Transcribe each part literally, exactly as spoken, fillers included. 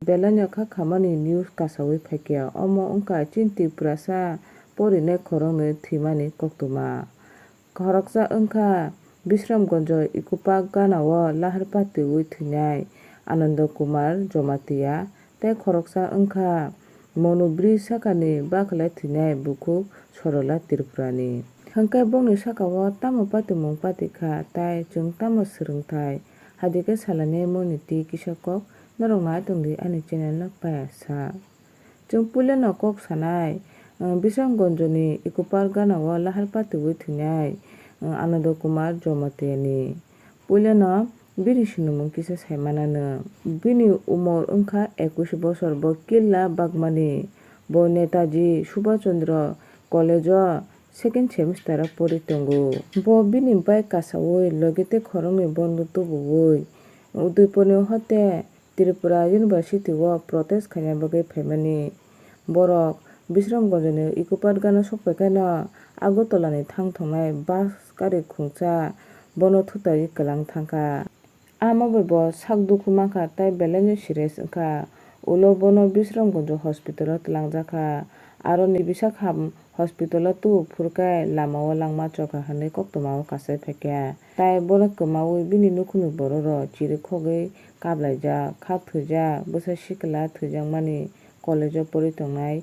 Belai no kha khamani news kasawi phaikha, omo wngkha chini Tiprasa porinai khoroknwi thwimani koktwma. Khoroksa wngkha Bisramganjo Eco Park ganao lahar patiwi thwinai Anando Kumar Jamatia, tei khoroksa wngkha Monu bridge sakani bakhlai thwinai bukhuk Sorola Tripurani. Hwnkhe bongni sakao tamo patimung patikha, tai chwng tamo swrwngthai, hadikhe salainai moni twi kisa kok norok nai tongdi ani channel no payasa. Chwng puilano kok sanai, Bisramganjoni Eco Park ganao lahar patiwi thwinai Anando Kumar Jamatiani. Puilano bini sinimung kisa saimanano. Bini umor wngkha ekush bosor, bo killa bagmani. Bo Netaji Subhash Chandra College o second semester o pori tongo. Bo bini bike kasawi logi tei khoroknwi bonduk tubuwi Udaipurni hote Tripura University o protest khaina bagwi phaimani. Borok Bisramganjoni Eco Park gana sokpaikheno Agartala ni thang thongnai bus gari khungsa bono thutaiwi kwlang thangkha. Amo bai bo sak dukhu mankha tei belaino serious wngkha. Ulo bono Bisramganj hospital o twlangjakha. Aroni bisakham hospital o tubu phurkhe lamao langma chokha hwnwi koktwmao kasai phaikha. Tai bono kwmaui bini nukhungni bororok chirikhogwi kablaijak, kha thwijak, bwsa sikla thwijakmani college o pori tongnai.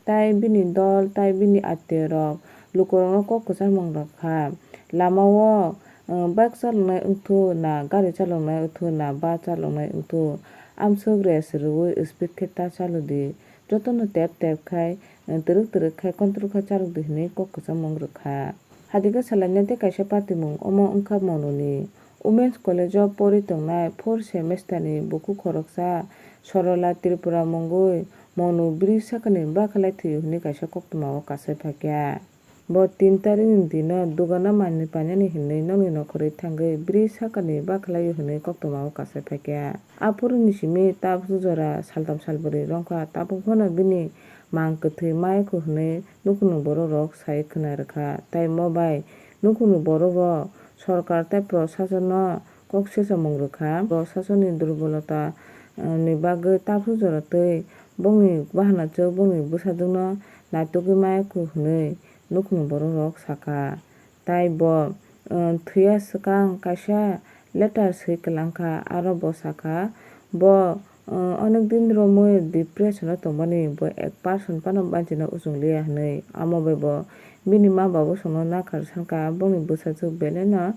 Tai bini dol, tai bini atwirok lukurokno kok kwchangmung rwkha. Lamao, uh, bike chaloknai wngthu na, gari chaloknai wngthu na, bus chaloknai wngthu, amswk rest rwui speed khe ta chalodi. Jotono tep tep khai, uh, twrwk twrwk khai control khai chalokdi hwnwi kok kwchangmung rwkha. Hadikhe salainai tei kaisa patimung omo wngkha Monuni. Women's College o pori tongnai fourth semester ni bukhuk khoroksa Sorola Tripura mungwi Monu bridge sakani bakhlai thwio hwnwi kaisa koktwmao kasai phaikha. Bo tin tarikni dino dugano manwi painani hwnwi nokni nokhorwi thangwi bridge sakani bakhlaio hwnwi koktwmao kasai phaikha. Aphuruni simi tabuk jora saltham salbrwi rwngkha, tabuk phano bini mang kwthwi maiyaku hwnwi nukhungni borokrok sai khwna rwkha. Tai mobai nukhungni borokbo sorkar tei prosasono kok sesamung rwkha. Prosasonni durbolota, eh, ni bagwi tabuk jora twi bongni bahanachwk bongni bwsajwkno naitugwi maiyaku hwnwi nukhungni borokrok sakha. Tai bo, eh, thwiya swkang kaisa letter swi kwlangkha, aro bo sakha, bo, eh, onek din romwi depression o tongmani, bo ek percent phano banchina uchung liya hwnwi. Amo bai bo bini ma babosongno nakhar sankha, bongni bwsajwk belaino,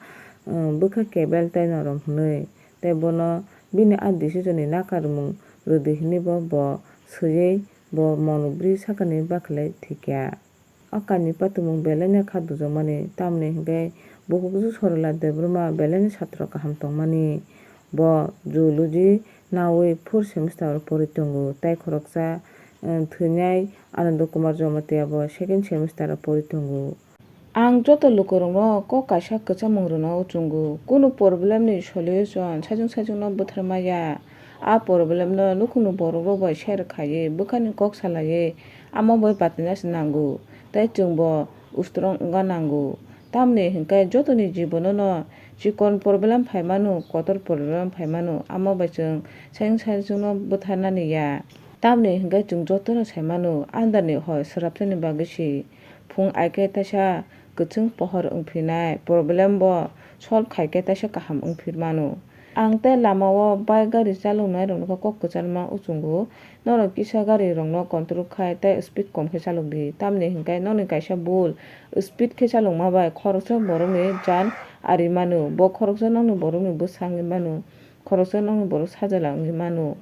eh, bwkha kebel tei norom hwnwi. Tei bono bini a decision ni nakharmung rwdi hwnwi bo, bo swiwi bo Monu bridge sakani bakhlai thwikha. O kainwi patimung belaino kha dujakmani, tamni hwnkhe bukhukjwk Sorola Debbarma belaino satro kaham tongmani. Bo zoology naui fourth semester o pori tongo, tei khoroksa, eh, thwinai Anando Kumar Jamatia bo second semester o pori tongo. Ang joto lukurokno kok kaisa kwchangmung rwna uchungo, kunu problem ni solution saichung saichungno bwtharmaya. A problem no nukhungni borokrok bai share khaiwi bwkhani kok salaiwi amo bai batina se nango tei chwngbo strong wngna nango. Tamni hwnkhe jotoni jibono no chikon problem phaimano, kotor problem phaimano, amo bai chwng saichung saichungno bwtharnani ya. Tamni hwnkhe chwng jotono saimano, andarni hoi swrapnani bagwi se. Phung aikhe teisa kwchwng pohor wngphinai problem bo solve khaikhe teisa kaham wngphir mano. Ang tei lamao bike gari chaloknairokno kok kwcharma uchungo, norok kisa garirokno control khai tei speed kom khe chalokdi, tamni hwnkhe nokni kaisa bul speed khe chalokma bai khoroksa borokni jan ari mano, bo khoroksa nokni borokni bwsa wngwi mano, khoroksa nokni borok sajala wngwi mano.